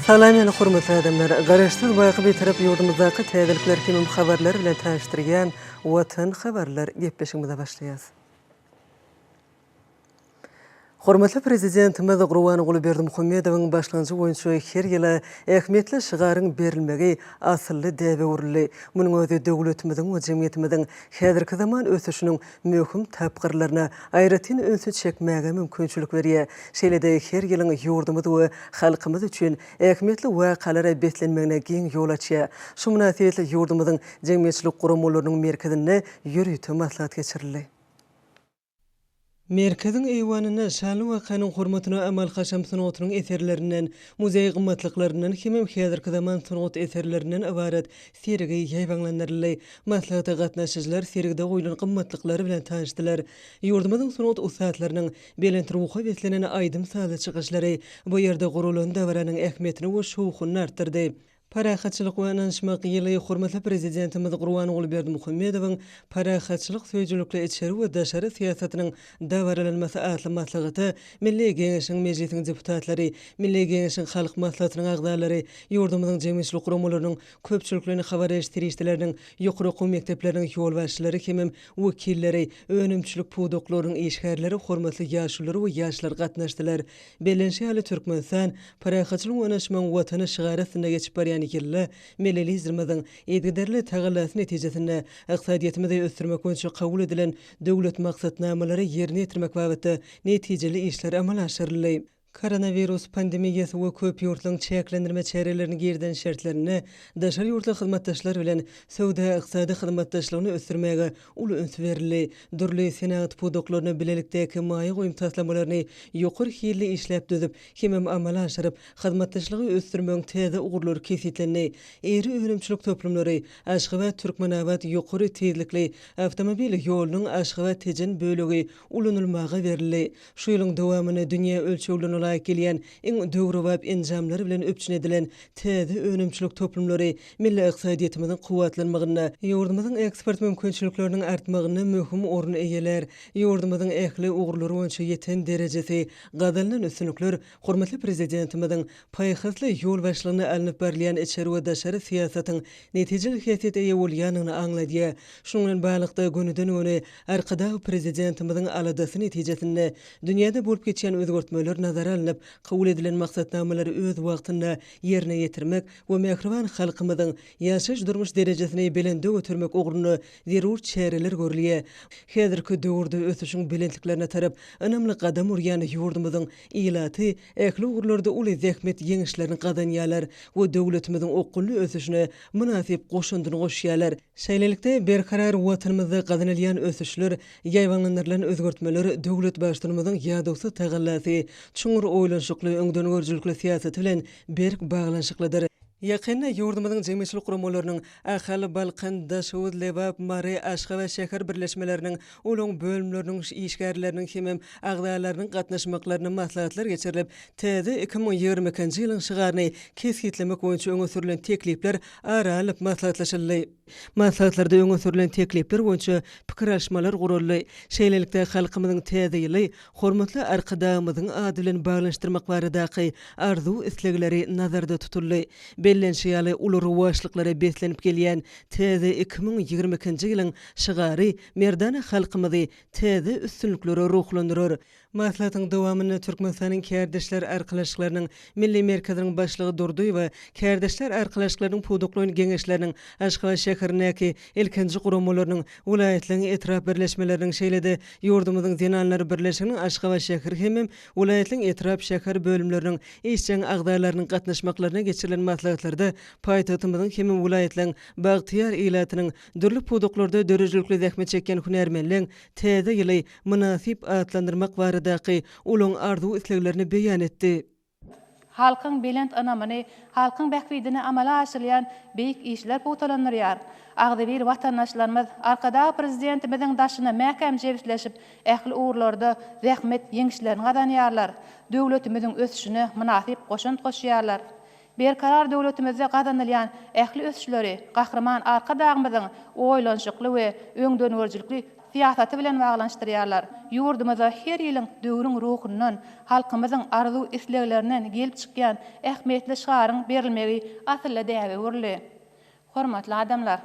Salam ýaly hormatly adamlar! Garaşsyz baky Bitarap ýurdumyzdaky täzelikler hemem habarlar bilen tanyşdyrýan Watan habarlar gepleşigimize başlaýas. Hormatly Prezidentimiz Gurbanguly Berdimuhamedowyň başlangyjy boýunça her ýyla ähmiýetli şygaryň berilmegi asylly däbe öwrüldi. Munuň özi döwletimiziň we jemgyýetimiziň häzirki zaman ösüşiniň möhüm tapgyrlaryna aýratyn ünsi çekmäge mümkinçilik berýär. Şeýle-de her ýylyň ýurdumyz we halkymyz üçin ähmiýetli wakalara beslenmegine giň ýol açýar. Şu mynasybetli ýurdumyzyň jemgyýetçilik guramalarynyň merkezinde ýörite maslahat geçirildi. Merkeziň eýwanynda şanly wakanyň hormatyna amaly-haşam sungatynyň eserlerinden, muzeý gymmatlyklaryndan hemem häzirki zaman sungat eserlerinden ybarat sergi ýaýbaňlandyryldy. Maslahata gatnaşyjylar sergide goýlan gymmatlyklar bilen tanyşdylar. Ýurdumyzyň sungat ussatlarynyň belent ruha beslenen aýdym-sazly çykyşlary bu ýerde guralan dabaranyň ähmiýetini we şowhunyny artdyrdy. Parahatçylyk we ynanyşmak ýyly hormatly Prezidentimiz Gurbanguly Berdimuhamedowyň parahatçylyk söýüjilikli içeri we daşary syýasatynyň dabaralanmasy atly maslahata Milli Geňeşiň Mejlisiniň deputatlary, Milli Geňeşiň Halk Maslahatynyň agzalary, ýurdumyzyň jemgyýetçilik guramalarynyň, köpçülikleýin habar beriş serişdeleriniň, ýokary okuw mekdepleriniň ýolbaşçylary hemem wekilleri, önümçilik pudaklarynyň işgärleri, hormatly ýaşulular we ýaşlar gatnaşdylar. Bellenişi ýaly, Türkmenistan, parahatçylygyň we ynanyşmagyň Watany şygary astynda geçip barýan ýylda Milli Liderimiziň yzygiderli tagallasy netijesinde ykdysadyýetimizi ösdürmek boýunça kabul edilen döwlet maksatnamalary ýerine ýetirmek babatda netijeli işler amala aşyryldy. Koronawirus pandemiýasy we köp ýurtlaryň çäklendirme çärelerini girizen şertlerinde daşary ýurtly hyzmatdaşlar bilen söwda-ykdysady hyzmatdaşlygyny ösdürmäge uly üns berildi. Dürli senagat pudaklaryna bilelikdäki maýa goýum taslamalaryny ýokary hilli işläp düzüp hemem amala aşyryp, hyzmatdaşlygy ösdürmegiň täze ugurlary kesgitlendi. Iri önümçilik toplumlary, Aşgabat, Türkmenabat ýokary tizlikli awtomobil ýolunyň Aşgabat, Tejen bölegi ulanylmaga berildi. Şu ýylyň dowamynda dünýä ölçeglerine laýyk gelýän iň döwrebap enjamlar bilen üpjün edilen täze önümçilik toplumlary milli ykdysadyýetimiziň kuwwatlanmagynda, ýurdumyzyň eksport mümkinçilikleriniň artmagynda möhüm orun eýelär. Ýurdumyzyň ähli ugurlar boýunça ýeten derejesi, gazanylan üstünlikler hormatly Prezidentimiziň paýhasly ýolbaşçylygynda alnyp barylýan içeri we daşary syýasatyň netijeli häsiýete eýe bolýandygyny aňladýar. Şunuň bilen baglylykda, gönüden-göni Arkadag Prezidentimiziň aladasy netijesinde dünýäde bolup geçýän özgertmeler nazara alnyp, kabul edilen maksatnamalary öz wagtynda ýerine ýetirmek we mähriban halkymyzyň ýaşaýyş-durmuş derejesini belende götermek ugrunda zerur çäreler görülýär. Häzirki döwürde ösüşiň belentliklerine tarap ynamly gadam urýan ýurdumyzyň ilaty ähli ugurlarda uly zähmet ýeňişlerini gazanýarlar we döwletimiziň okgunly ösüşine mynasyp goşandyny goşýarlar. Şeýlelikde, berkarar Watanymyzda gazanylýan ösüşler, ýaýbaňlandyrylan özgertmeler döwlet Baştutanymyzyň ýadawsyz tagallasy, çuňňur oýlanyşykly, öňdengörüjilikli syýasaty bilen berk baglanyşyklydyr. Ýakynda ýurdumyzyň jemgyýetçilik guramalarynyň Ahal, Balkan, Daşoguz, Lebap, Mary, Aşgabat şäher birleşmeleriniň, olaryň bölümleriniň işgärleriniň hemem agzalarynyň gatnaşmaklarynda maslahatlar geçirilip, täze 2022-nji ýylyň şygaryny kesgitlemek boýunça öňe sürlen teklipler ara alnyp maslahatlaşyldy. Maslahatlarda öňe sürlen teklipler boýunça pikir alyşmalar guraldy. Şeýlelikde, halkymyzyň Täze ýyly hormatly Arkadagymyzyň ady bilen baglanyşdyrmak baradaky arzuw-islegleri nazarda tutuldy. Bellenişi ýaly, uly rowaçlyklara beslenip gelýän täze 2022-nji ýylyň şygary merdana halkymyzy täze üstünliklere ruhlandyrar. Maslahatyň dowamynda Türkmenistanyň Kärdeşler arkalaşyklarynyň Milli merkeziniň başlygy Durdyýewa Kärdeşler arkalaşyklarynyň pudaklaýyn geňeşleriniň Aşgabat şäherindäki ilkinji guramalarynyň, welaýatlaryň etrap birleşmeleriniň, şeýle-de ýurdumyzyň Zenanlar birleşiginiň Aşgabat şäher hemem welaýatlaryň etrap, şäher bölümleriniň işjeň agzalarynyň gatnaşmaklaryna geçirilen maslahatlarda paýtagtymyzyň hemem welaýatlaryň bagtyýar ilatynyň dürli pudaklarda döredijilikli zähmet çekýän hünärmenleň Täze ýyly mynasyp atlandyrmak baradaky olaň arzuw-isleglerini beýan etdi. Halkyň belent ynamyny, halkyň bähbidine amala aşyrylýan beýik işler pugtalandyrýar. Agzybir watandaşlarymyz Arkadag Prezidentimiziň daşyna mäkäm jebisleşip, ähli ugurlarda zähmet ýeňişlerini gazanýarlar, döwletimiziň ösüşine mynasyp goşant goşýarlar. Berkarar döwletimizde gazanylýan ähli ösüşleri Gahryman Arkadagymyzyň oýlanyşykly we öňdengörüjilikli. syýasaty bilen baglanyşdyrýarlar. Ýurdumyza her ýylyň döwrüň ruhundan, halkymyzyň arzuw-isleglerinden gelip çykýan ähmiýetli şygaryň berilmegi asylly däbe öwrüldi. Hormatly adamlar!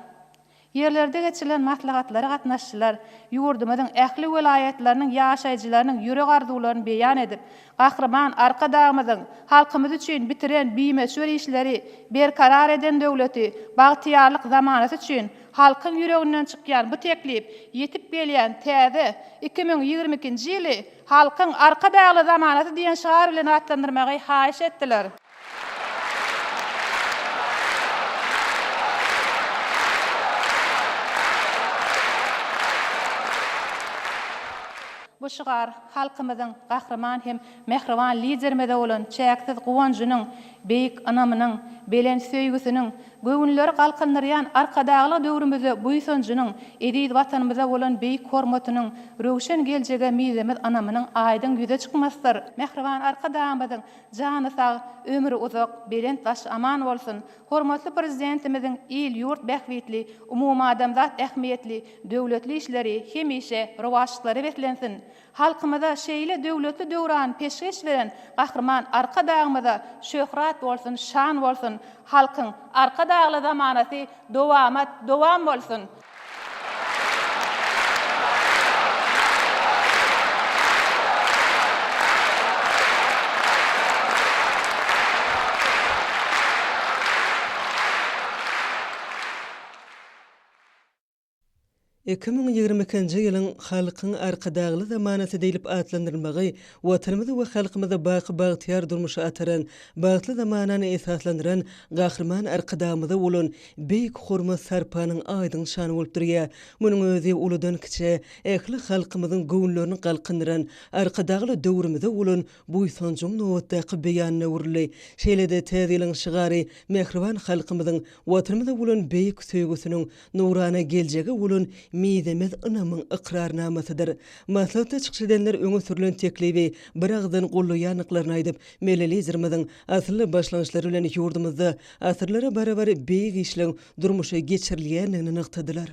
Ýerlerde geçirilen maslahatlara gatnaşyjylar ýurdumyzyň ähli welaýatlarynyň ýaşaýjylarynyň ýürek arzuwlaryny beýan edip, Gahryman Arkadagymyzyň halkymyz üçin bitiren bimöçber işleri, berkarar eden döwleti, bagtyýarlyk zamanasy üçin halkyň ýüreginden çykýan bu teklip ýetip gelýän täze 2022-nji ýyly Halkyň Arkadagly zamanasy diýen şygar bilen atlandyrmagy haýyş etdiler. Bu şygar halkymyzyň gahryman hem mähriban Liderimize bolan çäksiz guwanjynyň, beýik ynamynyň, belent söýgüsiniň, göwünleri galkyndyrýan Arkadagly döwrümize buýsanjynyň, eziz Watanymyza bolan beýik hormatynyň, röwşen geljege mizemez ynamynyň aýdyň ýüze çykmasydyr. Mähriban Arkadagymyzyň Jany sag, ömri uzak, belent başy aman bolsun! Hormatly Prezidentimiziň il-ýurt bähbitli, umumadamzat ähmiýetli döwletli işleri hemişe rowaçlyklara beslensin! Halkymyza şeýle döwletli döwrany peşgeş beren Gahryman Arkadagymyza şöhrat bolsun, şan bolsun! Halkyň Arkadagly zamanasy dowamat dowam bolsun! 2022-nji ýylyň Halkyň Arkadagly zamanasy diýlip atlandyrylmagy Watanymyzy we halkymyzy baky bagtyýar durmuşa ataran, bagtly zamanany esaslandyran Gahryman Arkadagymyza bolan beýik hormat-sarpanyň aýdyň nyşany bolup durýar. Munuň özi uludan-kiçä, ähli halkymyzyň göwünlerini galkyndyran Arkadagly döwrümize bolan buýsanjyň nobatdaky beýanyna öwrüldi. Şeýle-de Täze ýylyň şygary mähriban halkymyzyň Watanymyza bolan beýik söýgüsiniň, nurana geljege bolan mizemez ynamyň ykrarnamasydyr. Maslahatda çykyş edenler öňe sürlen teklibi biragyzdan goldaýandyklaryny aýdyp, milli Liderimiziň asylly başlangyçlary bilen ýurdumyzda asyrlara barabar beýik işleň durmuşa geçirilýändigini nygtadylar.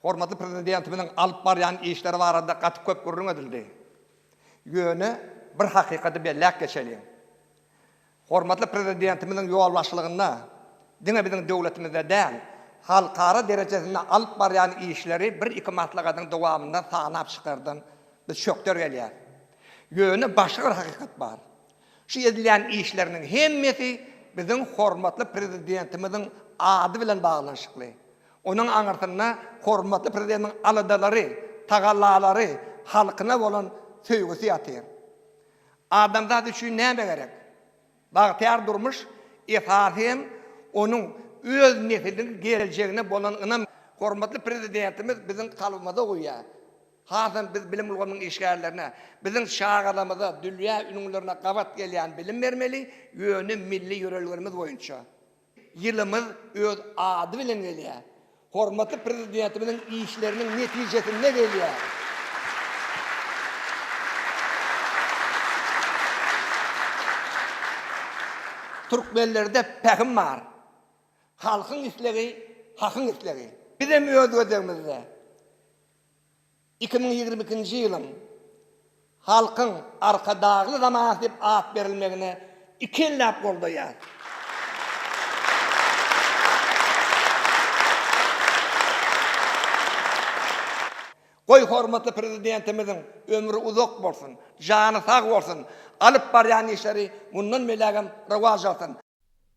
Hormatly Prezidentimiziň alyp barýan işleri barada gaty köp gürrüň edildi. Ýöne bir hakykaty belläp geçeliň. Hormatly Prezidentimiziň ýolbaşçylygynda diňe biziň döwletimizde däl, halkara derejesinde alyp barýan işleri bir-iki maslahatyň dowamynda sanap çykardan biz çökder gelýäris. Ýöne başga bir hakykat bar. Şu edilýän işleriniň hemmesi biziň hormatly Prezidentimiziň ady bilen baglanyşykly. Onuň aňyrsynda hormatly Prezidentiň aladalary, tagallalary, halkyna bolan söýgüsi ýatyr. Adamzat üçin näme gerek? Bagtyýar durmuş, esasy hem onuň öz nesliniň geljegine bolan ynam. Hormatly Prezidentimiz biziň kalbymyza guýýar. Hasam biz bilim ulgamynyň işgärlerine, biziň çagalarymyza dünýä ülňülerine gabat gelýän bilim bermeli, ýöne milli ýörelgelerimiz boýunça. Ýylymyz öz ady bilen gelýär. Hormatly Prezidentimiziň işleriniň netijesinde gelýär. Türkmenlerde pähim bar. Halkyň islegi, Hakyň islegi. Bizem öz gezegimizde 2022-nji ýylyň Halkyň Arkadagly zamanasy diýip at berilmegine ikelläp goldaýar. Goý hormatly Prezidentimiziň ömri uzak bolsun, jany sag bolsun, alyp barýan işleri mundan beýlägem rowaç alsyn.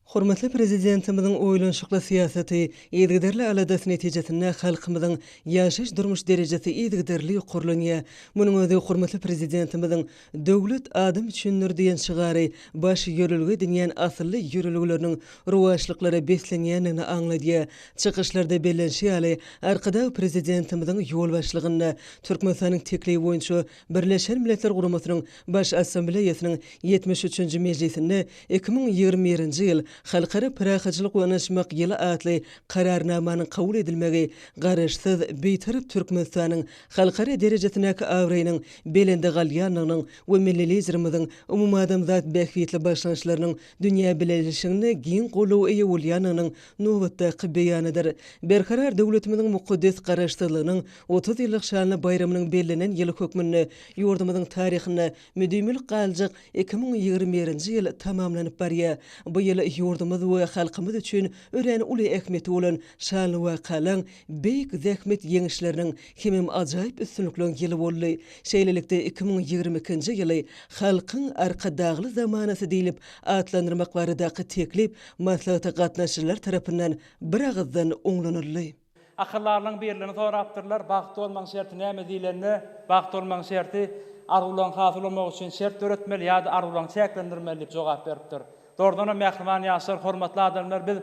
Hormatly Prezidentimiziň oýlanyşykly syýasaty, yzygiderli aladasy netijesinde halkymyzyň ýaşaýyş-durmuş derejesi yzygiderli ýokarlanýar. Munuň özi hormatly Prezidentimiziň Döwlet adam üçindir diýen şygary baş ýörelge edinýän asylly ýörelgeleriniň rowaçlyklara beslenýändigini aňladýar. Çykyşlarda bellenişi ýaly, Arkadag Prezidentimiziň ýolbaşçylygynda Türkmenistanyň teklibi boýunça Birleşen Milletler Guramasynyň Baş Assambleýasynyň ýetmiş üçünji mejlisinde 2021-nji ýyl. Halkara parahatçylyk we ynanyşmak ýyly atly Kararnamanyň kabul edilmegi Garaşsyz, Bitarap Türkmenistanyň halkara derejesindäki abraýynyň belende galýandygynyň we milli Liderimiziň umumadamzat bähbitli başlangyçlarynyň dünýä bileleşiginde giň goldawa eýe bolýandygynyň nobatdaky beýanydyr. Berkarar döwletimiziň mukaddes Garaşsyzlygynyň 30 ýyllyk şanly baýramynyň bellenen ýyly hökmünde ýurdumyzyň taryhynda müdimilik galjak 2021-nji ýyl tamamlanyp barýar. Bu ýyl ýurdumyz we halkymyz üçin örän uly ähmiýeti bolan şanly wakalaň, beýik zähmet ýeňişleriniň hemem ajaýyp üstünlikleň ýyly boldy. Şeýlelikde, 2022-nji ýyly Halkyň Arkadagly zamanasy diýlip atlandyrmak baradaky teklip maslahata gatnaşyjylar tarapyndan biragyzdan oňlanyldy. Akyldarlaryň birlerini sorapdyrlar, Bagtly bolmagyň şerti näme diýlende, Bagtly bolmagyň şerti, arzuwlaryň hasyl bolmagy üçin şert döretmeli ýa-da arzuwlaryňy çäklendirmeli diýip jogap beripdir. Dogrudanam mähriban ýaşlar, hormatly adamlar biz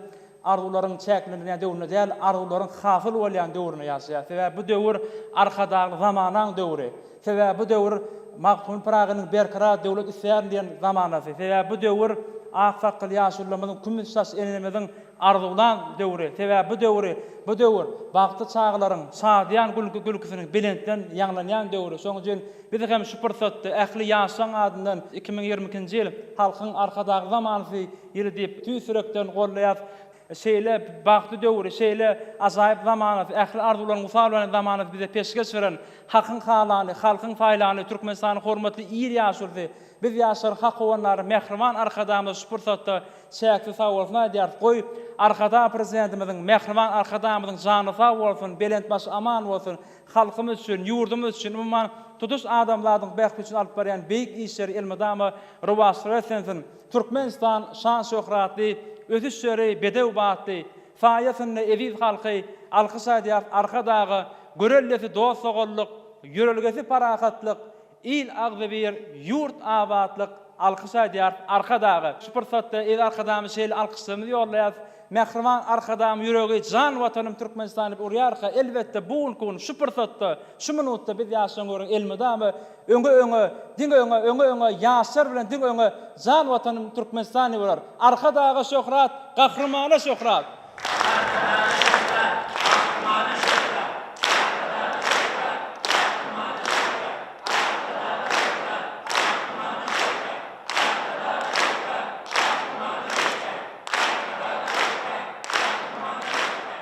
arzuwlaryň çäklendirýän döwründe däl, arzuwlaryň hasyl bolýan döwründe ýaşaýarys. Sebäbi bu döwür Arkadagly zamanaň döwri. Sebäbi bu döwür Magtymguly Pyragynyň Berkarar döwlet isleýärin diýen zamanasy. Sebäbi bu döwür ak sakgally ýaşulularymyzyň, kümüş saçly enemiziň arzuwlan döwri. Sebäbi bu döwri, bu döwür bagtly çagalaryň şadyýan gülküsiniň belentden ýaňlanýan döwri. Şonuň üçin biz hem şu pursatda ähli ýaşlaryň adyndan 2022-nji ýyl Halkyň Arkadagly zamanasy ýyly diýip tüýs ýürekden goldaýarys. Şeýle bagtly döwri, şeýle ajaýyp zamanasy, ähli arzuwlaryň wysal beren zamanasy bize peşgeş beren Hakyň halany, halkyň saýlany Türkmenistanyň hormatly il ýaşulusy, biz ýaşlaryň hak howandary mähriban Arkadagymyza şu pursatda çäksiz sagbolsun aýdýarys. Goý, Arkadag Prezidentimiziň, mähriban Arkadagymyzyň jany sag bolsun, belent başy aman bolsun, halkymyz üçin, ýurdumyz üçin, umuman, tutuş adamzadyň bähbidi üçin alyp barýan beýik işleri elmydama rowaçlyga beslensin! Türkmenistan şan-şöhratly, ösüşleri bedew batly, Saýasynda eziz halky alkyş aýdýar Arkadaga, Göreldesi dost-doganlyk, ýörelgesi parahatlyk, Il agzybir, ýurt abatlyk, alkyş aýdýar Arkadaga. Şu pursatda eziz Arkadagymyza şeýle alkyşlarymyzy ýollaýarys, Mähriban Arkadagym ýüregi jan Watanym Türkmenistan diýip urýarka, elbetde bu günki gün, şu pursatda, şu minutda biz ýaşlaryň gören elmydama Öňe öňe, diňe öňe, öňe öňe, ýaşlar bilen diňe öňe, jan Watanym Türkmenistan diýip urar. Arkadaga şöhrat, Gahrymana şöhrat! Arkadaga şöhrat, Gahrymana şöhrat! Arkadaga şöhrat, Gahrymana şöhrat! Arkadaga şöhrat, Gahrymana şöhrat! Arkadaga şöhrat, Gahrymana şöhrat! Arkadaga şöhrat, Gahrymana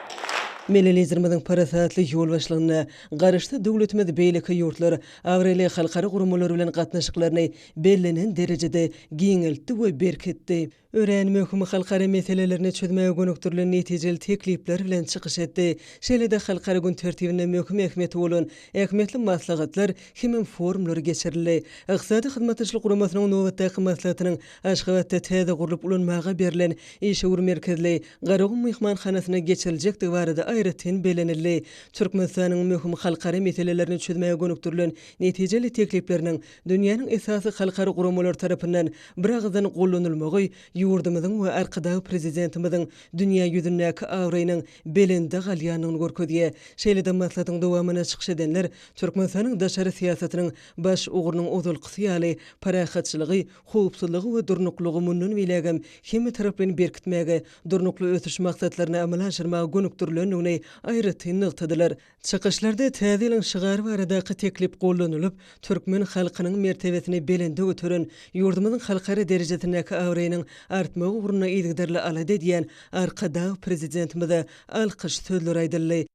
şöhrat! Milli Liderimiziň parasatly ýolbaşçylygynda Garaşsyz döwletimiz beýleki ýurtlar, abraýly halkara guramalary bilen gatnaşyklaryny bellenen derejede giňeltdi we berkitdi. Örän möhüm halkara meselelerini çözmäge gönükdirilen netijeli teklipler bilen çykyş etdi. Şeýle-de halkara gün tertibinde möhüm ähmiýeti bolan ähmiýetli maslahatlar hemem forumlar geçirildi. Ykdysady Hyzmatdaşlyk Guramasynyň nobatdaky maslahatynyň Aşgabatda täze gurlup ulanmaga berlen işewür merkezli Garagum myhmanhanasynda geçiriljekdigi barada aýratyn bellenildi. Türkmenistanyň möhüm halkara meselelerini çözmäge gönükdirilen netijeli teklipleriniň dünýäniň esasy halkara guramalary tarapyndan biragyzdan gollanylmagy ýurdumyzyň we Arkadag Prezidentimiziň dünýä ýüzündäki abraýynyň belende galýandygyny görkezýär. Şeýle-de maslahatyň dowamynda çykyş edenler Türkmenistanyň daşary syýasatynyň baş ugrunyň ozalkysy ýaly parahatçylygy, howpsuzlygy we durnuklylygy mundan beýlägem hemmetaraplaýyn berkitmäge, Durnukly ösüş maksatlaryny amala aşyrmaga gönükdirilendigini aýratyn nygtadylar. Çykyşlarda Täze ýylyň şygary baradaky teklip gollanylyp, türkmen halkynyň mertebesini belende göteren, ýurdumyzyň halkara derejesindäki abraýynyň artmagy ugrunda yzygiderli alada edýän Arkadag Prezidentimize alkyş sözleri aýdyldy.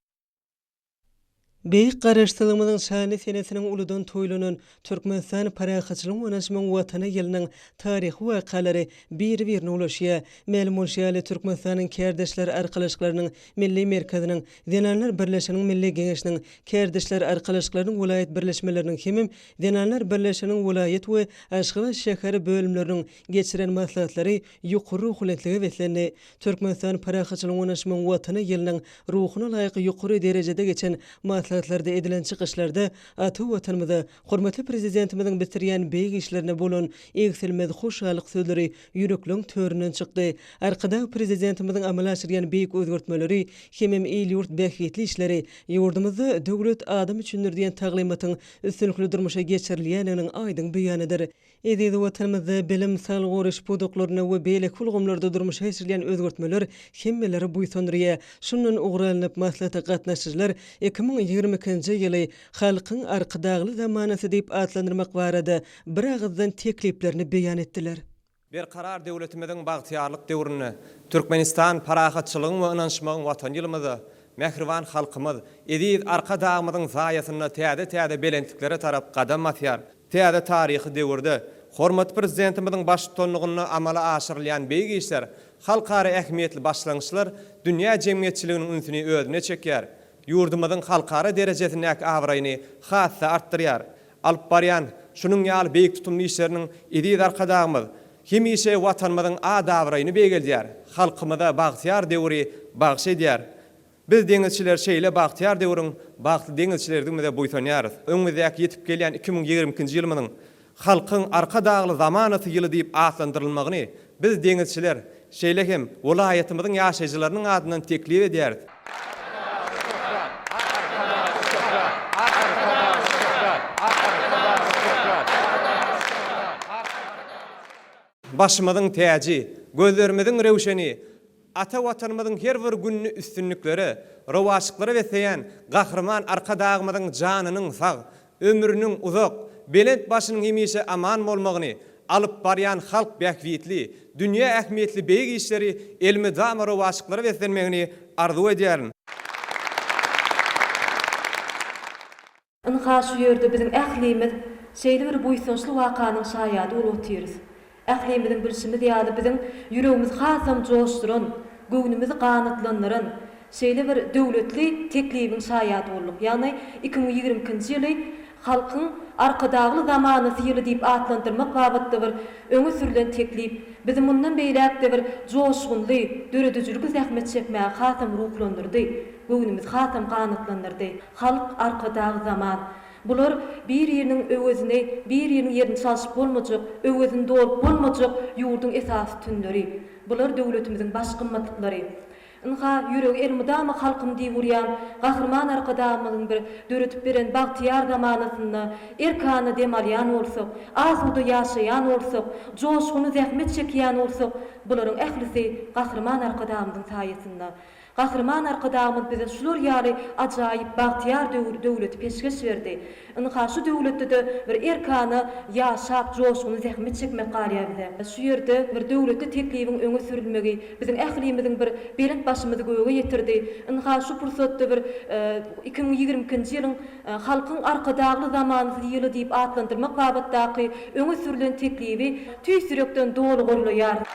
Beýik Garaşsyzlygymyzyň şanly senesiniň uludan toýlanan Türkmenistan parahatçylygyň we ynanyşmagyň Watany ýylynyň taryhy wakalary biri-birine ulaşýar. Mälim bolşy ýaly, Türkmenistanyň Kärdeşler arkalaşyklarynyň Milli merkeziniň, Zenanlar birleşiginiň Milli Geňeşiniň, Kärdeşler arkalaşyklarynyň welaýat birleşmeleriniň hemem Zenanlar birleşiginiň welaýat we Aşgabat şäher bölümleriniň geçiren maslahatlary ýokary ruhubelentlige beslendi. Türkmenistan parahatçylygyň we ynanyşmagyň Watany ýylynyň ruhuna laýyk ýokary derejede geçen maslahatlarda edilen çykyşlarda ata Watanymyza, hormatly Prezidentimiziň bitirýän beýik işlerine bolan egsilmez hoşallyk sözleri ýürekleň töründen çykdy. Arkadag Prezidentimiziň amala aşyrýan beýik özgertmeleri hemem il-ýurt bähbitli işleri ýurdumyzda Döwlet adam üçindir diýen taglymatyň üstünlikli durmuşa geçirilýändiginiň aýdyň beýanydyr. Eziz Watanymyzda bilim, saglygy goraýyş pudaklarynda we beýleki ulgamlarda durmuşa geçirilýän özgertmeler hemmeleri buýsandyrýar. Şundan ugur alnyp, maslahata gatnaşyjylar 2022-nji ýyly Halkyň Arkadagly zamanasy diýip atlandyrmak barada biragyzdan tekliplerini beýan etdiler. Berkarar döwletimiziň bagtyýarlyk döwründe Türkmenistan parahatçylygyň we ynanyşmagyň Watany ýylymyzda mähriban halkymyz, eziz Arkadagymyzyň saýasynda täze-täze belentliklere tarap gadam basýar. Täze taryhy döwürde hormatly Prezidentimiziň baştutanlygynda amala aşyrylýan beýik işler, halkara ähmiýetli başlangyçlar dünýä jemgyýetçiliginiň ünsüni özüne çekýär, ýurdumyzyň halkara derejesindäki abraýyny has-da artdyrýar. Alyp barýan şunuň ýaly beýik tutumly işleriniň eziz Arkadagymyz hemişe Watanymyzyň at-abraýyny beýgeldýär, halkymyza bagtyýar döwri bagyş edýär. Biz deňizçiler şeýle bagtyýar döwrüň bagtly deňizçileridigimize buýsanýarys. Öňümizdäki ýetip gelýän 2022-nji ýylymyzyň Halkyň Arkadagly zamanasy ýyly diýip atlandyrylmagyny biz deňizçiler, şeýle hem welaýatymyzyň ýaşaýjylarynyň adyndan teklip edýäris. Başymyzyň täji, gözlerimiziň röwşeni, ata Watanymyzyň her bir gününi üstünliklere, rowaçlyklara besleýän Gahryman Arkadagymyzyň janynyň sag, ömrüniň uzak, belent başynyň hemişe aman bolmagyny, alyp barýan halk bähbitli, dünýä ähmiýetli beýik işleri elmydama rowaçlyklara beslenmegini arzuw edýärin. Ynha, şu ýerde biziň ählimiz şeýle bir buýsançly wakanyň şaýady bolup otyrys. Ählimiziň bilşimiz ýaly, biziň ýüregimizi hasam joşduran, göwnümizi ganatlandyran şeýle bir döwletli teklibiň şaýady bolduk. Ýagny, 2022-nji ýyly Halkyň Arkadagly zamanasy ýyly diýip atlandyrmak babatda bir öňe sürlen teklip bizi mundan beýläk-de bir joşgunly, döredijilikli zähmet çekmäge hasam ruhlandyrdy, göwnümizi hasam ganatlandyrdy. Halk, Arkadag, Zaman. Bular bir-biriniň öwezini, bir-biriniň ýerini çalşyp bolmajak, öwezini dolup bolmajak ýurduň esasy sütünleri. Bular döwletimiziň baş gymmatlyklary. Ynha, ýüregi elmydama halkym diýip urýan Gahryman Arkadagymyzyň bir döredip beren bagtyýar zamanasynda erkana dem alýan bolsak, asuda ýaşaýan bolsak, joşgunly zähmet çekýän bolsak, bularyň ählisi Gahryman Arkadagymyzyň saýasynda. Gahryman Arkadagymyz bize şular ýaly ajaýyp bagtyýar döwür döwleti peşgeş berdi. Ynha şu döwletde-de bir erkana ýaşap, joşgunly zähmet çekmek galýar bize. Şu ýerde bir döwletli teklibiň öňe sürülmegi biziň ählimiziň bir belent başymyzy göge ýetirdi. Ynha şu pursatda bir 2022-nji ýylyň Halkyň Arkadagly zamanasy ýyly diýip atlandyrmak babatdaky öňe sürlen teklibi tüýs ýürekden doly gollaýarys.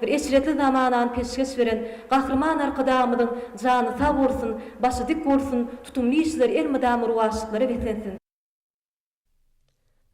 Bir eşretli zamanany peşgeş beren Gahryman Arkadagymyzyň jany sag bolsun, başy dik bolsun, tutumly işleri elmydama rowaçlyklara beslensin!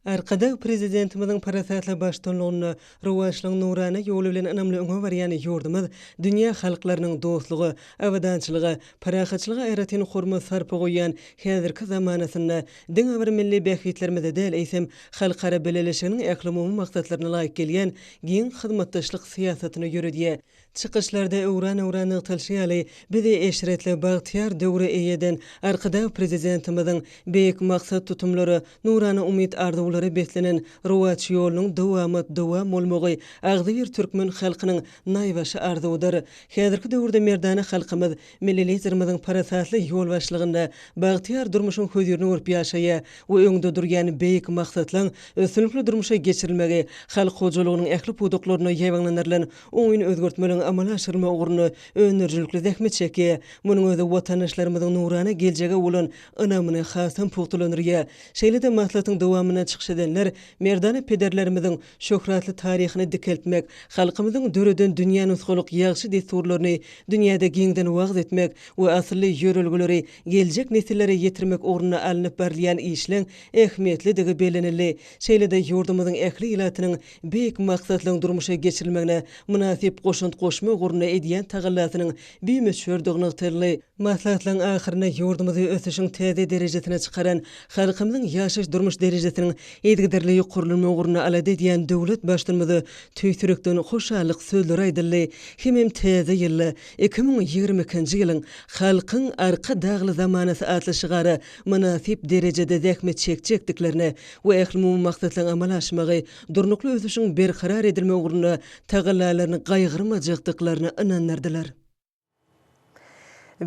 Arkadag Prezidentimiziň parasatly baştutanlygynda rowaçlygyň nurana ýoly bilen ynamly öňe barýan ýurdumyz dünýä halklarynyň dostluga, abadançylyga, parahatçylyga aýratyn hormat-sarpa goýýan häzirki zamanasynda diňe bir milli bähbitlerimize däl, eýsem, halkara bileleşiginiň ählumumy maksatlaryna laýyk gelýän giň hyzmatdaşlyk syýasatyny ýöredýär. Çykyşlarda öwran-öwran nygtalyşy ýaly, bizi eşretli, bagtyýar döwre eýe eden Arkadag Prezidentimiziň beýik maksat-tutumlara, nurana umyt-arzuwlara beslenen rowaç ýolunyň dowamat-dowam bolmagy agzybir türkmen halkynyň naýbaşy arzuwydyr. Häzirki döwürde merdana halkymyz Milli Liderimiziň parasatly ýolbaşçylygynda bagtyýar durmuşyň hözirini görüp ýaşaýar we öňde durýan beýik maksatlaryň üstünlikli durmuşa geçirilmegi, halk hojalygynyň ähli pudaklarynda ýaýbaňlandyrylan oňyn özgertmeleriň amala aşyrylmagy ugrunda öndürijilikli zähmet çekýär. Munuň özi watandaşlarymyzyň nurana geljege bolan ynamyny hasam pugtalandyrýar. Şeýle-de maslahatyň dowamynda çykyş edenler merdana pederlerimiziň şöhratly taryhyny dikeltmek, halkymyzyň döreden dünýä nusgalyk ýagşy dessurlaryny dünýäde giňden wagyz etmek we asylly ýörelgeleri geljek nesillere ýetirmek ugrunda alnyp barylýan işleň ähmiýetlidigi bellenildi. Şeýle-de ýurdumyzyň ähli ilatynyň beýik maksatlaryň durmuşa geçirilmegine mynasyp goşant goşmak ugrunda edýän tagallasynyň bimöçberdigi nygtaldy. Maslahatlaryň ahyrynda ýurdumyzy ösüşiň täze derejesine çykaran, halkymyzyň ýaşaýyş-durmuş derejesiniň yzygiderli ýokarlanmagy ugrunda alada edýän döwlet Baştutanymyza tüýs ýürekden hoşallyk sözleri aýdyldy hemem täze ýylda, 2022-nji ýylyň Halkyň Arkadagly zamanasy atly şygara mynasyp derejede zähmet çekjekdiklerine we ählumumy maksatlaryň amala aşmagy, durnukly ösüşiň berkarar edilmegi ugrunda tagallalaryny gaýgyrmajakdyklaryna ynandyrdylar.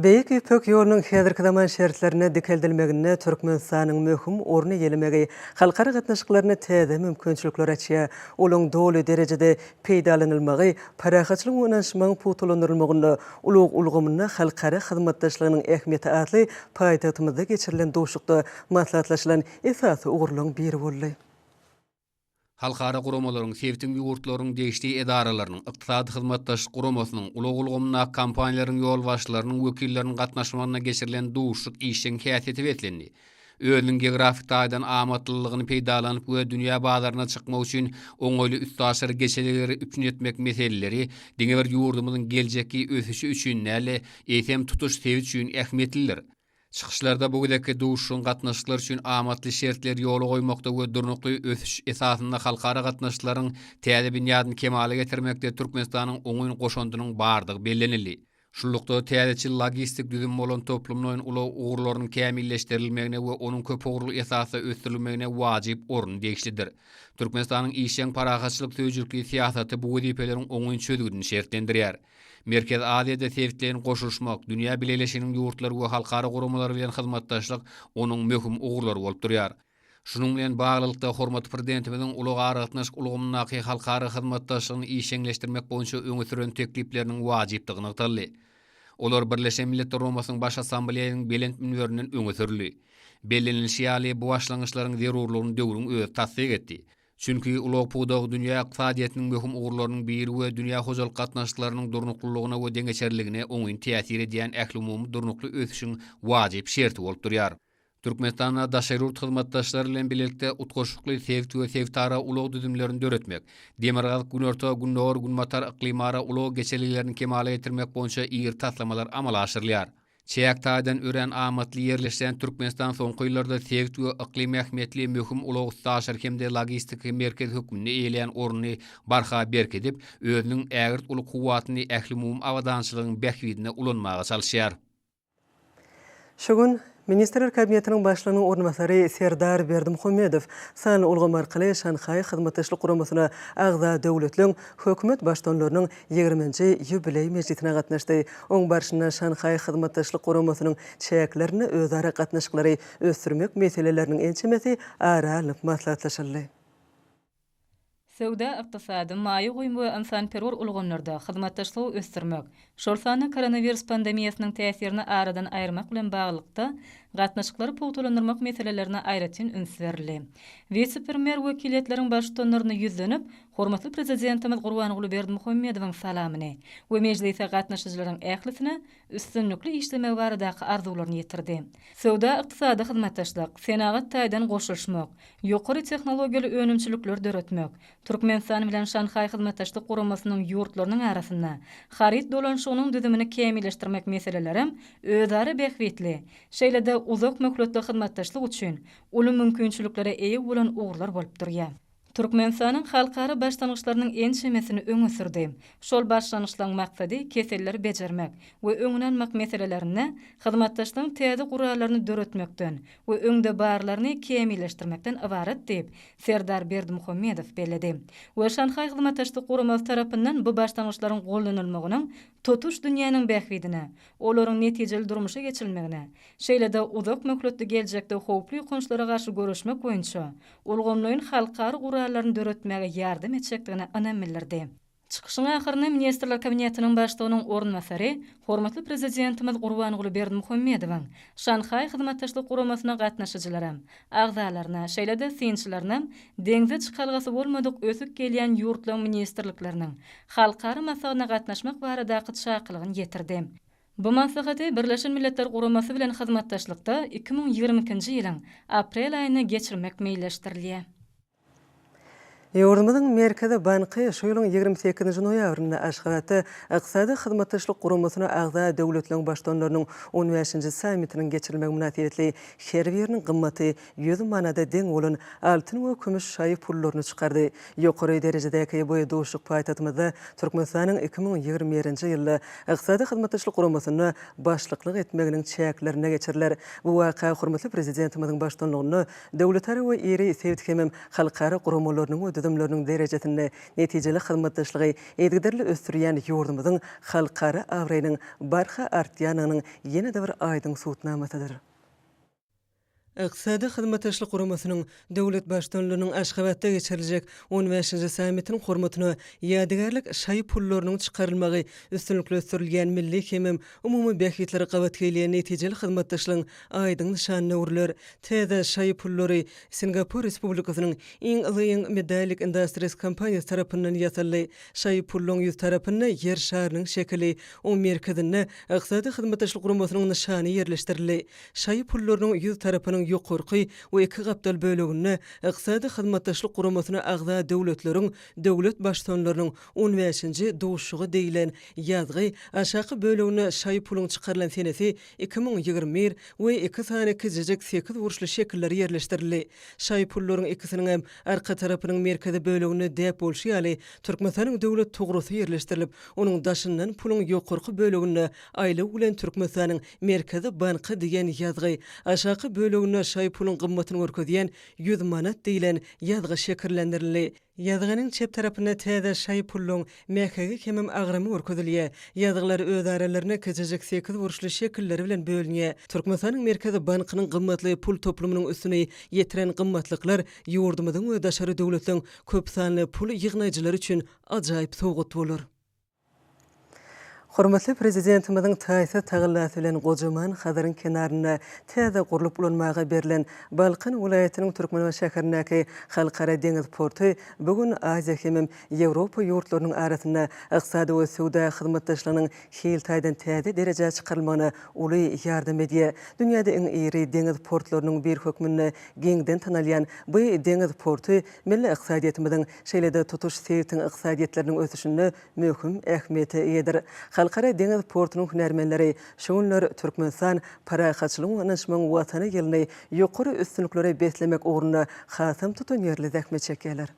Beýik Ýüpek ýolunyň häzirki zaman şertlerinde dikeldilmeginde Türkmenistanyň möhüm orun eýelemegi halkara gatnaşyklarynda täze mümkinçilikleri açýar. Olaryň doly derejede peýdalanylmagy parahatçylygyň we ynanyşmagyň pugtalandyrylmagynda ulag ulgamynda halkara hyzmatdaşlygynyň ähmiýeti atly paýtagtymyzda geçirilen duşuşykda maslahatlaşylan esasy ugurlaryň biri boldy. Halkara guramalaryň, sebitiň ýurtlarynyň degişli edaralarynyň, Ykdysady Hyzmatdaşlyk Guramasynyň, ulag ulgamyndaky kompaniýalaryň ýolbaşçylarynyň wekilleriniň gatnaşmagynda geçirilen duşuşyk işjeň häsiýete beslendi. Özüniň geografik taýdan amatlylygyny peýdalanyp we dünýä bazaryna çykmak üçin oňaýly üstaşyr geçelgeleri üpjün etmek meseleleri diňe bir ýurdumyzyň geljekki ösüşi üçin däl-de, eýsem, tutuş sebit üçin ähmiýetlidir. Çykyşlarda bu gezekki duşuşygyň gatnaşyklar üçin amatly şertleri ýola goýmakda we durnukly ösüş esasynda halkara gatnaşyklaryň täze binýadyny kemala getirmekde Türkmenistanyň oňyn goşandynyň bardygy bellenildi. Şunlukda, täzeçil logistik düzüm bolan toplumlaýyn ulag ugurlarynyň kämilleşdirilmegine we onuň köpugurly esasda ösdürilmegine wajyp orun degişlidir. Türkmenistanyň işjeň parahatçylyk söýüjilikli syýasaty bu wezipeleriň oňyn çözgüdini şertlendirýär. Merkezi Aziýada sebitleýin goşulyşmak, dünýä bileleşiginiň ýurtlary we halkara guramalary bilen hyzmatdaşlyk onuň möhüm ugurlary bolup durýar. Şunuň bilen baglylykda, hormatly Prezidentimiziň ulag-aragatnaşyk ulgamyndaky halkara hyzmatdaşlygyny işjeňleşdirmek boýunça öňe süren teklipleriniň wajypdygy nygtaldy. Olar Birleşen Milletler Guramasynyň Baş Assambleýasynyň belent münberinden öňe sürüldi. Bellenilişi ýaly, bu başlangyçlaryň zerurlygyny döwrüň özi tassyk etdi. Çünki ulag pudagy dünýä ykdysadyýetiniň möhüm ugurlarynyň biri we dünýä hojalyk gatnaşyklarynyň durnuklylygyna we deňeçerligine oňyn täsir edýän ählumumy durnukly ösüşiň wajyp şerti bolup durýar. Türkmenistanda daşary ýurt hyzmatdaşlary bilen bilelikde utgaşykly sebit we sebitara ulag düzümlerini döretmek, Demirgazyk, Günorta, Gündogar, Günbatar yklymara ulag geçelgelerini kemala getirmek boýunça iri taslamalar amala aşyrylýar. Çäk taýdan örän amatly ýerleşýän Türkmenistan soňky ýyllarda sebit we yklym ähmiýetli möhüm ulag-üstaşyr hem-de logistiki merkez hökmünde eýeleýän ornuny barha berkidip, özüniň ägirt uly kuwwatyny ählumumy abadançylygyň bähbidine ulanmaga çalyşýar. Şu gün Ministrler Kabinetiniň Başlygynyň orunbasary Serdar Berdimuhamedow sanly ulgam arkaly Şanhaý Hyzmatdaşlyk Guramasyna agza döwletleň Hökümet Baştutanlarynyň ýigriminji ýubileý mejlisine gatnaşdy. Oň barşynda Şanhaý Hyzmatdaşlyk Guramasynyň çäklerinde özara gatnaşyklary ösdürmek meseleleriniň ençemesi ara alnyp maslahatlaşyldy. Söwda-ykdysady, maýa goýum we ynsanperwer ulgamlarda hyzmatdaşlygy ösdürmek, şol sanda koronawirus pandemiýasynyň täsirini aradan aýyrmak bilen baglylykda, gatnaşyklary pugtalandyrmak meselelerine aýratyn üns berildi. Wise-premýer wekiliýetleriň baştutanlaryna ýüzlenip, hormatly Prezidentimiz Gurbanguly Berdimuhamedowyň salamyny we mejlise gatnaşyjylaryň ählisine üstünlikli işlemegi baradaky arzuwlaryny ýetirdi. Söwda-ykdysady hyzmatdaşlyk, senagat taýdan goşulyşmak, ýokary tehnologiýaly önümçilikleri döretmek, Türkmenistan bilen Şanhaý Hyzmatdaşlyk Guramasynyň ýurtlarynyň arasynda haryt dolanyşygynyň düzümini kämilleşdirmek meselelerem özara bähbitli, şeýle-de uzak möhletli hyzmatdaşlyk üçin uly mümkinçiliklere eýe bolan ugurlar bolup durýar. Türkmenistanyň halkara başlangyçlarynyň ençemesini öňe sürdi. Şol başlangyçlaryň maksady keselleri bejermek we öňüni almak meselelerinde hyzmatdaşlygyň täze gurallaryny döretmekden we öňde barlaryny kämilleşdirmekden ybarat diýip, Serdar Berdimuhamedow belledi we Şanhaý Hyzmatdaşlyk Guramasy tarapyndan bu başlangyçlaryň goldanylmagynyň tutuş dünýäniň bähbidine, olaryň netijeli durmuşa geçirilmegine, şeýle-de uzak möhletli geljekde howply ýokançlara garşy göreşmek boýunça ulgamlaýyn halkara gurallaryny döretmäge ýardam etjekdigine ynam bildirdi. Çykyşyň ahyrynda Ministrler Kabinetiniň Başlygynyň orunbasary, hormatly Prezidentimiz Gurbanguly Berdimuhamedowyň Şanhaý Hyzmatdaşlyk Guramasyna gatnaşyjylara, agzalaryna, şeýle-de synçylaryna deňze çykalgasy bolmadyk ösüp gelýän ýurtlaryň ministrlikleriniň halkara maslahatyna gatnaşmak baradaky çakylygyny ýetirdi. Bu maslahaty Birleşen Milletler Guramasy bilen hyzmatdaşlykda 2022-nji ýylyň aprel aýynda geçirmek meýilleşdirilýär. Ýurdumyzyň Merkezi banky şu ýylyň 28 noýabrynda Aşgabatda Ykdysady Hyzmatdaşlyk Guramasyna agza döwletleriň Baştutanlarynyň on bäşinji sammitiniň geçirilmegi mynasybetli her biriniň gymmaty 100 manada deň bolan altyn we kümüş şaýy pullaryny çykardy. Ýokary derejedäki bu duşuşyk paýtagtymyzda Türkmenistanyň 2021-nji ýylda Ykdysady Hyzmatdaşlyk Guramasynda başlyklyk etmeginiň çäklerinde geçiriler. Bu waka hormatly Prezidentimiziň baştutanlygynda döwletara we iri sebit hemem halkara guramalarynyň we düzümleriniň derejesinde netijeli hyzmatdaşlygy yzygiderli ösdürýän ýurdumyzyň halkara abraýynyň barha artýandygynyň ýene-de bir aýdyň subutnamasydyr. Ykdysady Hyzmatdaşlyk Guramasynyň döwlet Baştutanlarynyň Aşgabatda geçiriljek on bäşinji sammitiniň hormatyna ýadygärlik şaýy pullarynyň çykarylmagy üstünlikli ösdürilýän milli hemem umumy bähbitlere gabat gelýän netijeli hyzmatdaşlygyň aýdyň nyşanyna öwrüler. Täze şaýy pullary Singapur Respublikasynyň Ing Ling Medallic Industries kompaniýasy tarapyndan ýasaldy. Şaýy pulluň ýüz tarapynda Ýer şarynyň şekili, oň merkezinde Ykdysady Hyzmatdaşlyk Guramasynyň nyşany ýerleşdirildi. Şaýy pullarynyň ýüz tarapynyň ýokarky we iki gapdal böleginde Ykdysady Hyzmatdaşlyk Guramasyna agza döwletleriň döwlet Baştutanlarynyň on bäşinji duşuşygy diýlen ýazgy, aşaky böleginde şaýy puluň çykarylan senesi 2021 we iki sany kiçijik sekizburçly şekiller ýerleşdirildi. Şaýy pullaryň ikisiniňem arka tarapynyň merkezi böleginde däp bolşy ýaly Türkmenistanyň döwlet tugrasy ýerleşdirilip, onuň daşyndan puluň ýokarky böleginde aýlaw bilen Türkmenistanyň Merkezi banky diýen ýazgy, aşaky böleginde şaýy puluň gymmatyny görkezýän 100 manat diýlen ýazgy şekillendirildi. Ýazgynyň çep tarapynda täze şaýy pulluň mähegi hemem agramy görkezilýär. Ýazgylar öz aralarynda kiçijik sekizburçly şekilleri bilen bölünýär. Türkmenistanyň Merkezi bankynyň gymmatly pul toplumynyň üstüni ýetiren gymmatlyklar ýurdumyzyň we daşary döwletleriň köpsanly pul ýygnaýjylary üçin ajaýyp sowgat bolar. Hormatly Prezidentimiziň taýsyz tagallasy bilen gojaman Hazaryň kenarynda täze gurlup ulanmaga berlen Balkan welaýatynyň Türkmenbaşy şäherindäki Halkara deňiz porty bu gün Aziýa hemem Ýewropa ýurtlarynyň arasynda ykdysady we söwda hyzmatdaşlygynyň hil taýdan täze derejä çykarylmagyna uly ýardam edýär. Dünýäde iň iri deňiz portlarynyň biri hökmünde giňden tanalýan bu deňiz porty milli ykdysadyýetimiziň, şeýle-de tutuş sebitiň ykdysadyýetleriniň ösüşinde möhüm ähmiýete eýedir. Halkara deňiz portunyň hünärmenleri şu günler Türkmenistan parahatçylygyň we ynanyşmagyň Watany ýylyny ýokary üstünliklere beslemek ugrunda hasam tutanýerli zähmet çekýärler.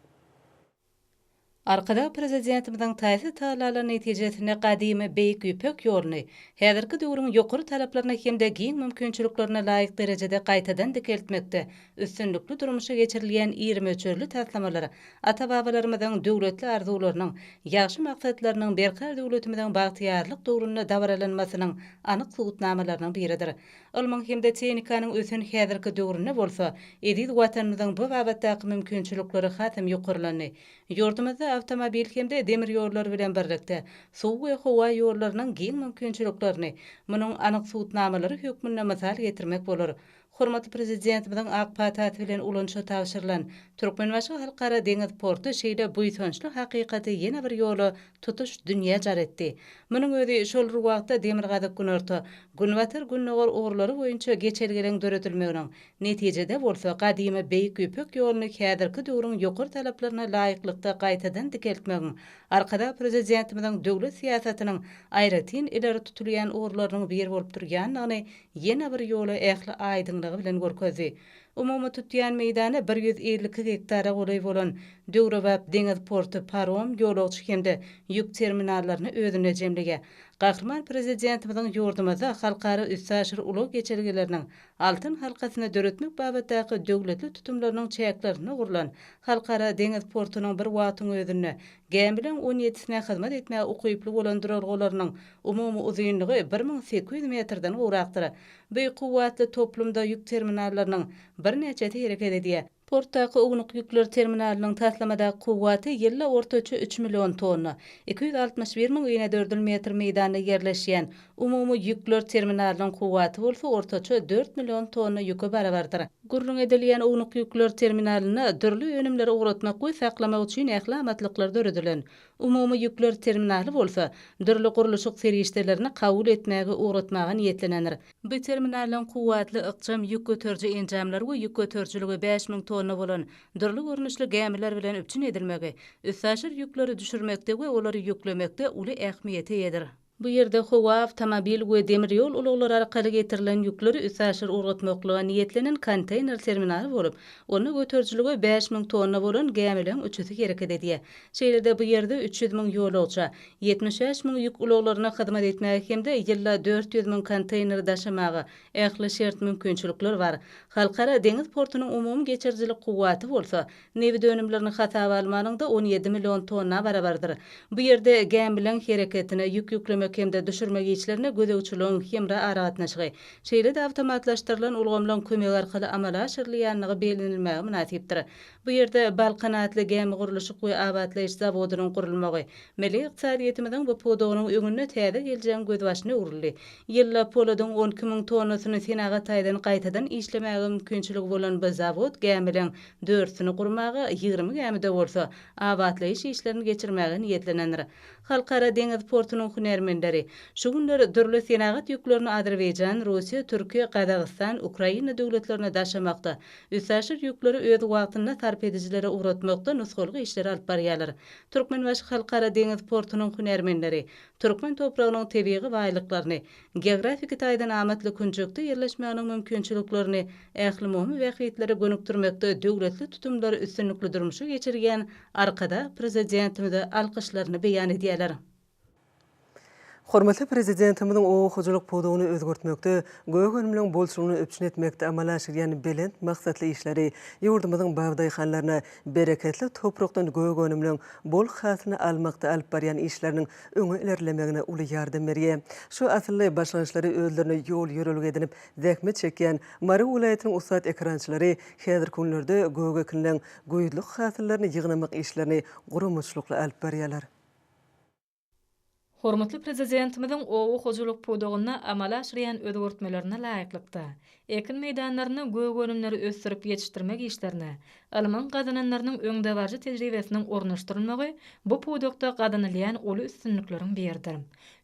Arkadag Prezidentimiziň taýsyz tagallalary netijesinde gadymy Beýik Ýüpek ýoluny häzirki döwrüň ýokary talaplaryna hem-de giň mümkinçiliklerine laýyk derejede gaýtadan dikeltmekde üstünlikli durmuşa geçirilýän iri möçberli taslamalar ata-babalarymyzyň döwletli arzuwlarynyň, ýagşy maksatlarynyň berkarar döwletimiziň bagtyýarlyk döwründe dabaralanmasynyň anyk subutnamalarynyň biridir. Ylmyň hem-de tehnikanyň ösen häzirki döwründe bolsa, eziz Watanymyzyň bu babatdaky mümkinçilikleri hasam ýokarlandy. Ýurdumyzda awtomobil hem-de demir ýollary bilen birlikde, suw we howa ýollarynyň giň mümkinçiliklerini munuň anyk subutnamalary hökmünde mysal getirmek bolar. Hormatly Prezidentimiziň ak patasy bilen ulanyşa tabşyrylan Türkmenbaşy Halkara deňiz porty şeýle buýsançly hakykaty ýene bir ýola tutuş dünýä jar etdi. Munuň özi şol bir wagtda Demirgazyk-Günorta, Günbatar-Gündogar ugurlary boýunça geçelgeleriň döredilmeginiň, netijede bolsa gadymy Beýik Ýüpek ýoluny häzirki döwrüň ýokary talaplaryna laýyklykda gaýtadan dikeltmegiň Arkadag Prezidentimiziň döwlet syýasatynyň aýratyn ileri tutulýan ugurlarynyň biri bolup durýandygyny ýene bir ýola ähli aýdyňlygy bilen görkezdi. Umumy tutýan meýdany 152 gektara golaý bolan döwrebap deňiz porty parom, ýolagçy hem-de ýük terminallaryny özünde jemleýär. Gahryman Prezidentimiziň ýurdumyzda halkara üstaşyr ulag geçelgeleriniň altyn halkasyny döretmek babatdaky döwletli tutumlarynyň çäklerinde gurlan Halkara deňiz portunyň bir wagtyň özünde gämileň on ýedisine hyzmat etmäge ukyply bolan duralgalarynyň Umumy uzynlygy 1800 metrden gowrakdyr. Bu kuwwatly toplumda ýük terminallarynyň birnäçesi hereket edýär. Portdaky ownuk ýükler terminalynyň taslamadaky kuwwaty ýylda ortaça üç million tonna, 261 müň inedördül metr meýdanda ýerleşýän umumy ýükler terminalynyň kuwwaty bolsa ortaça dört million tonna ýüke barabardyr. Gürrüň edilýän ownuk ýükler terminalynda dürli önümleri ugratmak we saklamak üçin ähli amatlyklar döredilen. Umumy ýükler terminaly bolsa, dürli gurluşyk serişdelerini kabul etmäge ugratmaga niýetlenendir. Bu terminalyň kuwwatly ykjam ýük göteriji enjamlar we ýük göterijiligi 5000 tonna bolan dürli görnüşli gämiler bilen üpjün edilmegi, üstaşyr ýükleri düşürmekde we olary ýüklemekde uly ähmiýete eýedir. Bu ýerde howa, awtomobil we demir ýol ulaglary arkaly getirilen ýükleri üstaşyr ugratmaklyga niýetlenen konteýner terminaly bolup, onda göterijiligi 5000 tonna bolan gämileň üçüsi hereket edýär. Şeýle-de bu ýerde 300 müň ýolagça, 75 müň ýük ulaglaryna hyzmat etmäge hem-de ýylda 400 müň konteýneri daşamaga ähli şert-mümkinçilikler bar. Halkara deňiz portunyň umumy geçirijilik kuwwaty bolsa, Nebit önümlerini hasaba almanyňda 17 million tonna barabardyr. Bu ýerde gämileň hereketine, ýük ýüklemek hem-de düşürmek işlerine gözegçiligiň hemra aragatnaşygy, şeýle-de awtomatlaşdyrylan ulgamlaryň kömegi arkaly amala aşyrylýandygy bellenilmäge mynasypdyr. Bu ýerde Balkan atly gämi gurluşyk we abatlaýyş zawodynyň gurulmagy milli ykdysadyýetimiziň bu pudagynyň öňünde täze geljegiň gözbaşyna öwrüldi. Ýylda poladyň 12 müň tonnasyny senagat taýdan gaýtadan işlemäge mümkinçiligi bolan bu zawod gämileň dördüsini gurmaga, 20 gämide bolsa abatlaýyş işlerini geçirmäge niýetlenendir. Halkara deňiz portunyň hünärmenleri şu günler dürli senagat ýüklerini Azerbaýjan, Russiýa, Türkiýe, Gazagystan, Ukraina döwletlerine daşamakda, üstaşyr ýükleri öz wagtynda sarp edijilere ugratmakda nusgalyk işleri alyp barýarlar. Türkmenbaşy Halkara deňiz portunyň hünärmenleri türkmen topragynyň tebigy baýlyklaryny, geografiki taýdan amatly künjekde ýerleşmeginiň mümkinçiliklerini ählumumy bähbitlere gönükdirmekde döwletli tutumlary üstünlikli durmuşa geçirýän Arkadag Prezidentimize alkyşlaryny beýan edýärler. Hormatly Prezidentimiziň oba hojalyk pudagyny özgertmekde, gök önümleriň bolçulygyny üpjün etmekde amala aşyrýan belent maksatly işleri ýurdumyzyň babadaýhanlaryna bereketli toprakdan gök önümleriň bol hasylyny almakda alyp barýan işleriniň öňe ilerlemegine uly ýardam berýär. Şu asylly başlangyçlary özlerine ýol-ýörelge edinip zähmet çekýän Mary welaýatynyň ussat ekerançylary häzirki günlerde gök ekinleň güýzlük hasyllaryny ýygnamak işlerini guramaçylykly alyp barýarlar. Hormatly Prezidentimiziň oba hojalyk pudagynda amala aşyrýan özgertmelerine laýyklykda, ekin meýdanlarynda gök önümleri ösdürip ýetişdirmek işlerine ylmyň gazananlarynyň öňdebaryjy tejribesiniň ornaşdyrylmagy bu pudakda gazanylýan uly üstünlikleriň biridir.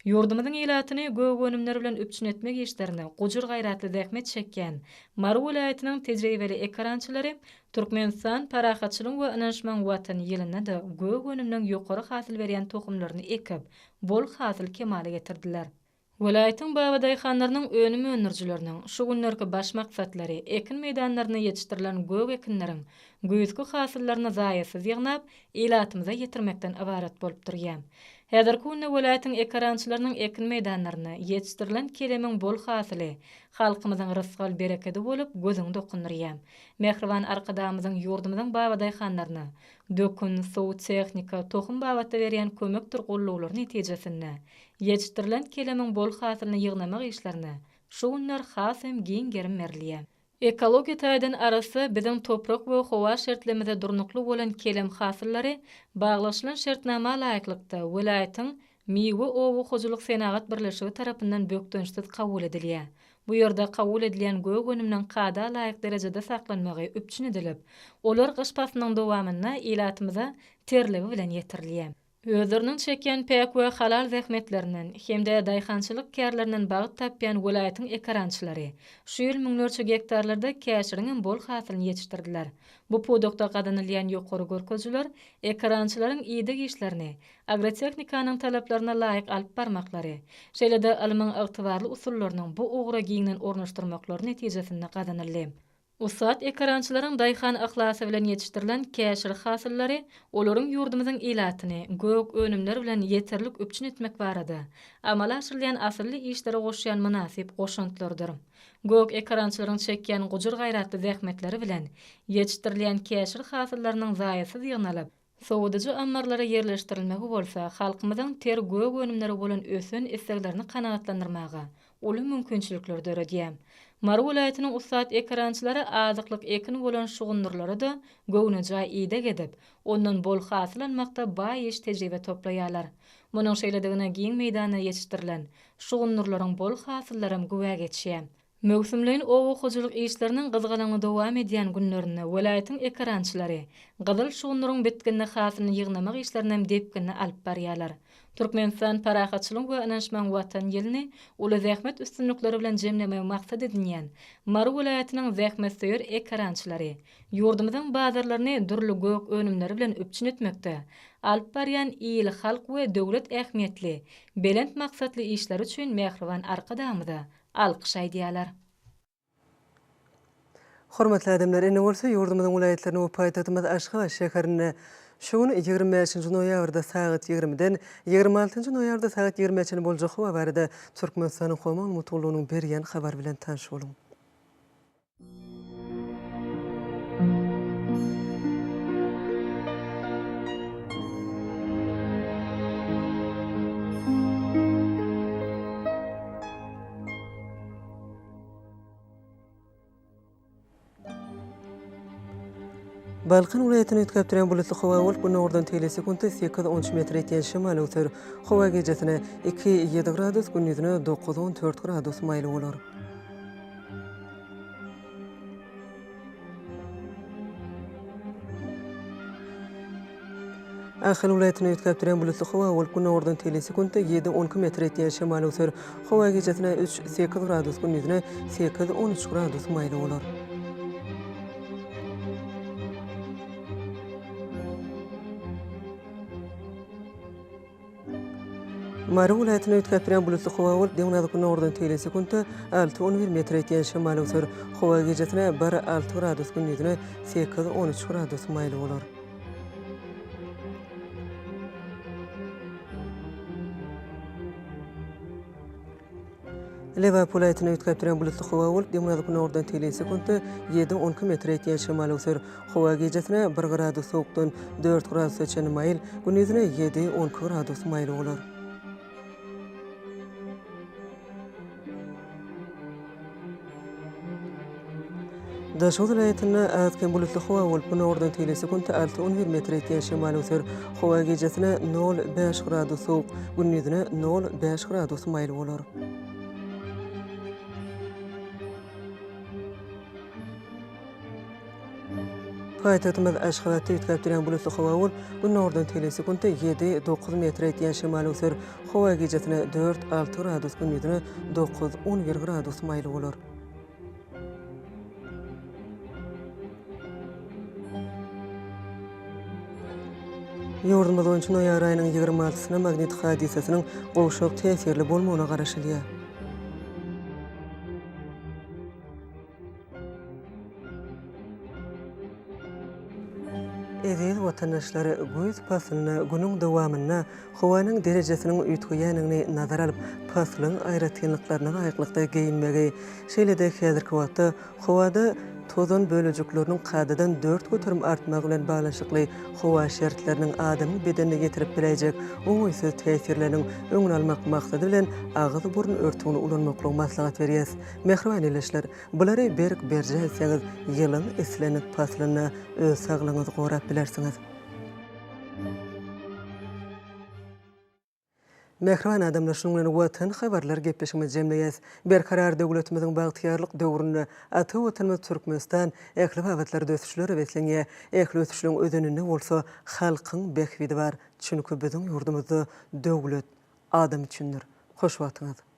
Ýurdumyzyň ilatyny gök önümler bilen üpjün etmek işlerinde gujur-gaýratly zähmet çekýän Mary welaýatynyň tejribeli ekerançylary Türkmenistan parahatçylygyň we ynanyşmagyň Watany ýylynda-da gök önümleň ýokary hasyl berýän tohumlaryny ekip, bol hasyl kemala getirdiler. Welaýatyň babadaýhanlarynyň önüm öndürijileriniň şu günlerki baş maksatlary ekin meýdanlarynda ýetişdirilen gök ekinleriň güýzki hasyllaryny zaýasyz ýygnap, ilatymyza ýetirmekden ybarat bolup durýar. Häzirki günde welaýatyň ekerançylarynyň ekin meýdanlarynda ýetişdirilen kelemiň bol hasyly halkymyzyň rysgal-berekedi bolup gözüňi dokundyrýar. Mähriban Arkadagymyzyň ýurdumyzyň babadaýhanlaryna dökün, suw, tehnika, tohum babatda berýän kömekdir gollawlary netijesinde, ýetişdirilen kelemiň bol hasylyny ýygnamak işlerine şu günler has hem giň gerim berilýär. Ekologiýa taýdan arassa, biziň toprak we howa şertlerimize durnukly bolan kelem hasyllary baglaşylan şertnama laýyklykda, welaýatyň Miwe oba hojalyk senagat birleşigi tarapyndan bökdençsiz kabul edilýär. Bu ýerde kabul edilýän gök önüminiň kada laýyk derejede saklanmagy üpjün edilip, olar gyş paslynyň dowamynda ilatymyza terligi bilen ýetirilýär. Özleriniň çekýän päk we halal zähmetlerinden hem-de daýhançylyk kärlerinden bagt tapýan welaýatyň ekerançylary şu ýyl müňlerçe gektarlarda käşiriňem bol hasylyny ýetişdirdiler. Bu pudakda gazanylýan ýokary görkezijiler ekerançylaryň ideg işlerini agrotehnikanyň talaplaryna laýyk alyp barmaklary, şeýle-de ylmyň ygtybarly usullarynyň bu ugra giňden ornaşdyrmaklary netijesinde gazanyldy. Ussat ekerançylaryň daýhan yhlasy bilen ýetişdirilen käşir hasyllary olaryň ýurdumyzyň ilatyny gök önümler bilen ýeterlik üpjün etmek barada amala aşyrylýan asylly işlere goşýan mynasyp goşantlarydyr. Gök ekerançylaryň çekýän gujur-gaýratly zähmetleri bilen ýetişdirilýän käşir hasyllarynyň zaýasyz ýygnalyp, Sowadyjy ammarlara ýerleşdirilmegi bolsa halkymyzyň ter gök önümlere bolan ösen isleglerini kanagatlandyrmaga uly mümkinçilikleri döredýär. Mary welaýatynyň ussat ekerançylary azyklyk ekin bolan şugundyrlara-da göwnejaý ideg edip, ondan bol hasyl almakda baý iş tejribe toplaýarlar. Munuň şeýledigine giň meýdanda ýetişdirilen şugundyrlaryň bol hasyllaram güwä geçýär. Möwsümleýin oba hojalyk işleriniň gyzgalaňly dowam edýän günlerinde welaýatyň ekerançylary gyzyl şugundyryň bitginli hasylyny ýygnamak işlerinem depginli alyp barýarlar. Türkmenistan parahatçylygyň we ynanyşmagyň Watany ýylyny uly zähmet üstünlikleri bilen jemlemegi maksat edinýän Mary welaýatynyň zähmetsöýer ekerançylary ýurdumyzyň bazarlaryny dürli gök önümleri bilen üpjün etmekde alyp barýan il-halk we döwlet ähmiýetli, belent maksatly işleri üçin mähriban Arkadagymyza alkyş aýdýarlar. Hormatly adamlar, indi bolsa ýurdumyzyň welaýatlarynda we paýtagtymyz Aşgabat şäherinde şu gün, 25-nji noýabrda sagat ýigrimiden 26-njy noýabrda sagat ýigrimä çenli boljak howa barada Türkmenistanyň Howa maglumat gullugynyň berýän habary bilen tanyş boluň. Balkan welaýatynda üýtgäp durýan bulutly howa bolup, günordan tegelek sekuntda sekiz-on üç metr ýetýän şemal öwser. Howa gijesine iki, ýedi gradus, gündizine dokuz, 14 gradus maýyl bolar. Ahal welaýatynda üýtgäp durýan bulutly howa bolup, günordan tegelek sekuntda ýedi, 12 metr ýetýän şemal öwser. Howa gijesine üç, sekiz gradus, gündizine sekiz, 13 gradus maýyl bolar. Mary welaýatynda üýtgäp durýan bulutly howa bolup, demirgazyk-günordan tegelek sekuntda alty, 11 metr ýetýän şemal öwser. Howa gijesine bir, alty gradus, gündizine sekiz, 13 gradus maýyl bolar. Lebap welaýatynda üýtgäp durýan bulutly howa bolup, demirgazyk-günordan tegelek sekuntda ýedi, 12 metr ýetýän şemal öwser. Howa gijesine bir gradus sowukdan dört gradusa çenli maýyl, gündizine ýedi, 12 gradus maýyl bolar. Daşoguz welaýatynda az-kem bulutly howa bolup, günordan tegelek sekuntda alty, 11 metr ýetýän şemal öwser. Howa gijesine nol, bäş gradus sowuk, gündizine nol, bäş gradus maýyl bolar. Paýtagtymyz Aşgabatda üýtgäp durýan bulutly howa bolup, günordan tegelek sekuntda ýedi, dokuz metr ýetýän şemal öwser. Howa gijesine dört, alty gradus, gündizine dokuz, 11 gradus maýyl bolar. Ýurdumyz boýunça noýabr aýynyň 26-syna magnit hadysasynyň gowşak täsirli bolmagyna garaşylýar. Eziz watandaşlar, güýz paslynda günüň dowamynda howanyň derejesiniň üýtgeýändigini nazara alyp, paslyň aýratynlyklaryna laýyklykda geýinmegi, şeýle-de häzirki wagtda howada tozan bölejikleriniň kadadan 4% artmagy bilen baglanyşykly howa şertleriniň adamyň bedenine ýetirip biläýjek oňaýsyz täsirleriniň öňüni almak maksady bilen agyz-burun örtügini ulanmaklygy maslahat berýäs. Mähriban ildeşler, bulary berk berjaý etseňiz, ýylyň islendik paslynda öz saglygyňyzy gorap bilersiňiz. Mähriban adamlar, şunuň bilen Watan habarlar gepleşigimizi jemleýäs. Berkarar döwletimiziň bagtyýarlyk döwründe ata Watanymyz Türkmenistan ähli babatlarda ösüşlere beslenýär. Ähli ösüşleň özeninde bolsa halkyň bähbidi bar. Çünki biziň ýurdumyzda döwlet adam üçindir. Hoş wagtyňyz!